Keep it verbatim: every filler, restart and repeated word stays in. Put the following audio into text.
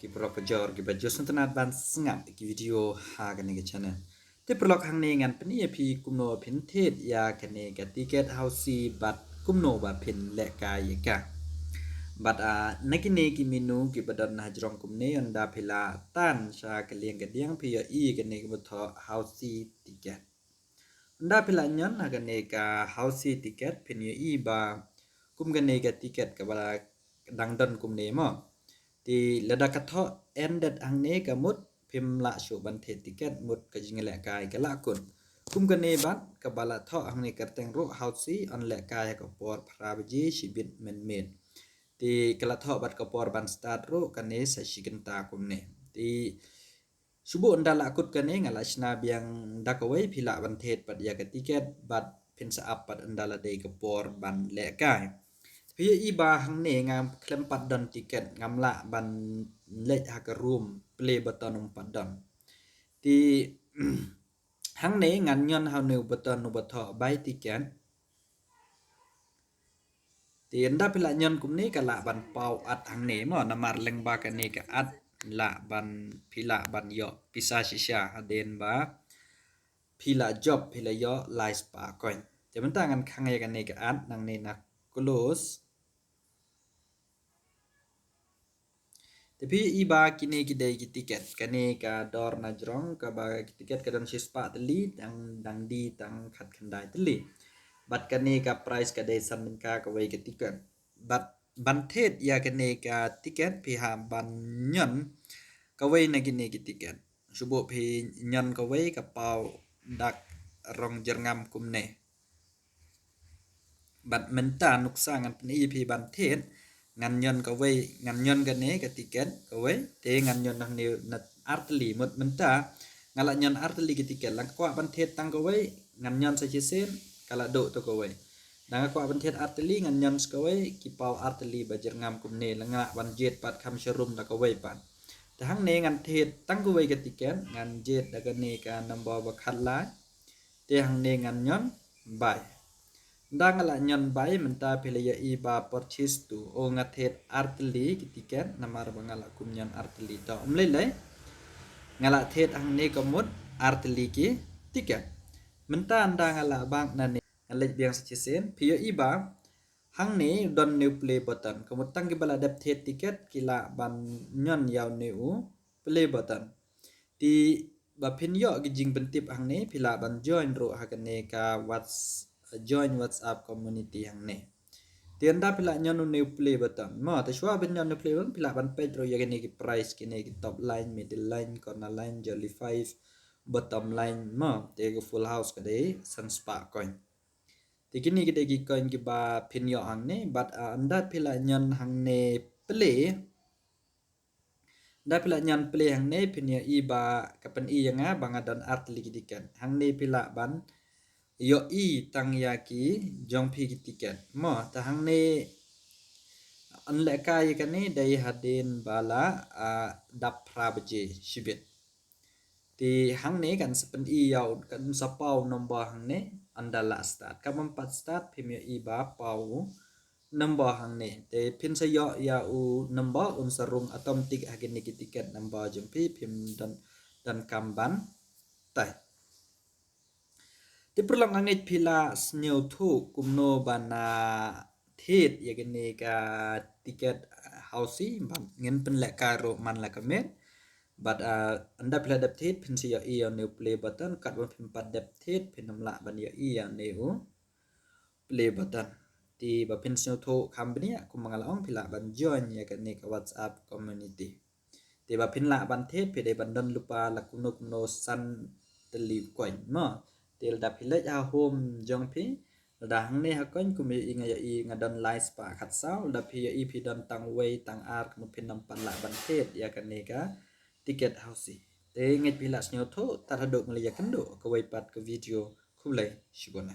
Ki paralok bajor kiba ju sngewtynnat ban sngap ki video ha kane ka channel. Te paralok, hangne ngan pyni ïa phi kumno phin thied ïa kane ka tiket hausi bad kumno ba phin lehkai ïa ka. Bad, ah, na kine ki menu kiba don hajrong kumne, ynda phi la tan sha ka liang ka diang phi ïohi kane kaba thoh hausi tiket. Ynda phi la ñion ha kane ka hausi tiket phin ïohi ba kum kane ka tiket kaba la dang don kumne mo. Te lada ka thoh ended hangne ka mut phim lah shuh ban thied tiket, mut ka jinglehkai ka la kut. Kum kane bad kaba la thoh hangne kyrteng ruh hausi yn lehkai ha ka por phra baje shibit mynmiet. Te ka la thoh bad ka por ban start ruh kane sa shi kynta kumne. Te shu buh ynda la kut kane nga la shna biang da kawei, phi lah ban thied pat ïa ka tiket bad phin sa ap pat ynda la dei ka por ban lehkai. Phi ïohi ba hangne ngam khlem pat don tiket, ngam lah ban leit ha ka room, play button um pat don. Te hangne ngan ñion ha une u button uba thoh buy ticket. Te ynda phi la ñion kumne ka lah ban paw ad hangne mo, namar lyngba kane ka ad lah ban, phi lah ban ïoh pisa shisha hadien ba phi la jop, phi la ïoh lai spah coin. Te mynta ngan khang ïa kane ka ad, nangne na close. Te phi ïohi ba kine ki dei ki tiket, kane ka dor na jrong kaba ki tiket ka don shi spah tylli, dang, dang die tang khatkhyndai tylli. Bad kane ka price ka dei san tyngka kawei ka tiket. Bad ban thied ïa kane ka tiket phi hap ban ñion kawei na kine ki tiket. Shu buh phi ñion kawei ka paw dak rong jyrngam kumne. Bad mynta nuksa ngan pyni ïa phi ban thied, ngan ñion kawei, ngan ñion kane ka tiket kawei, te ngan ñion hangne na ar tylli, mut mynta nga la ñion ar tylli ka tiket, lada nga kwah ban thied tang kawei ngan ñion sa shisien ka la duh to kawei. Lada nga kwah ban thied ar tylli ngan ñion sa kawei, ki paw ar tylli ba jyrngam kumne, lada nga lah ban jied pat kham sha room da kawei pat. Te hangne ngan thied tang kawei ka tiket, ngan jied da kane ka number ba khatlai. Te hangne ngan ñion buy. Ynda nga la ñion buy mynta phi la ïohi ba purchase two. O, nga thied ar tylli ki tiket namar ba nga la kum ñion ar tylli, to ym lei lei. Nga la thied hangne ka mut ar tylli ki tiket. Mynta ynda nga la bang nane, nga leit biang sa shisien, phi ïohi ba hangne don une u play button. Ka mut tang kiba la dep thied tiket ki lah ban ñion ïa une u play button. Te ba phin ïoh ki jingpyntip hangne phi lah ban join ruh ha kane ka Whats-, join WhatsApp community hangne. Te ynda phi la ñion une u play button mo, te shuwa ban ñion une u play button phi lah ban peit ruh ïa kine ki price, kine ki top line, middle line, corner line, jolly five, bottom line mo, te ka full house ka dei san spah coin. Te kine ki dei ki coin kiba phin ïoh hangne, bad, ah, ynda phi la ñion hangne play, ynda phi la ñion play hangne phin ïohi ba ka pyni ïa nga ba nga don ar tylli ki tiket. Hangne phi lah ban ïohi tang ïa ki jong phi ki tiket mo. Te hangne yn lehkai ïa kane dei hadien ba la, ah, dap phra baje shibit. Te hangne kan sa pyni ïa u, kan sa paw number hangne ynda la start. Kaba ym pat start phim ïohi ba paw number hangne. Te phin sa ïoh ïa u number un sa rung automatic ha kine ki tiket number jong phi, phim don, donkam ban type. Te paralok, nga ngeit phi la sngewthuh kumno ban, ah, thied ïa kane ka tiket, ah, hausi, bad ngin pynlehkai ruh man la ka miet. Bad, ah, ynda phi la dep thied phin sa ïohi ïa une u play button, katba phim pat dep thied phin ym lah ban ïohi ïa une u play button. Te ba phin sngewthuh kham bniah kumba nga la ong, phi lah ban join ïa kane ka WhatsApp community. Te ba phin lah ban thied phi dei ban don lypa la kumno kumno san tylli coin mo. Te lada phi leit ha home jong phi, lada hangne ha coin, kum ïohi nga ïohi nga don lai spah khatsaw, lada phi ïohi phi don tang wei tang ar, ka mut phin ym pat lah ban thied ïa kane ka tiket hausi. Te ngeit phi la sngewthuh, tad haduh ngan ïakynduh kawei pat ka video. Khublei shibun.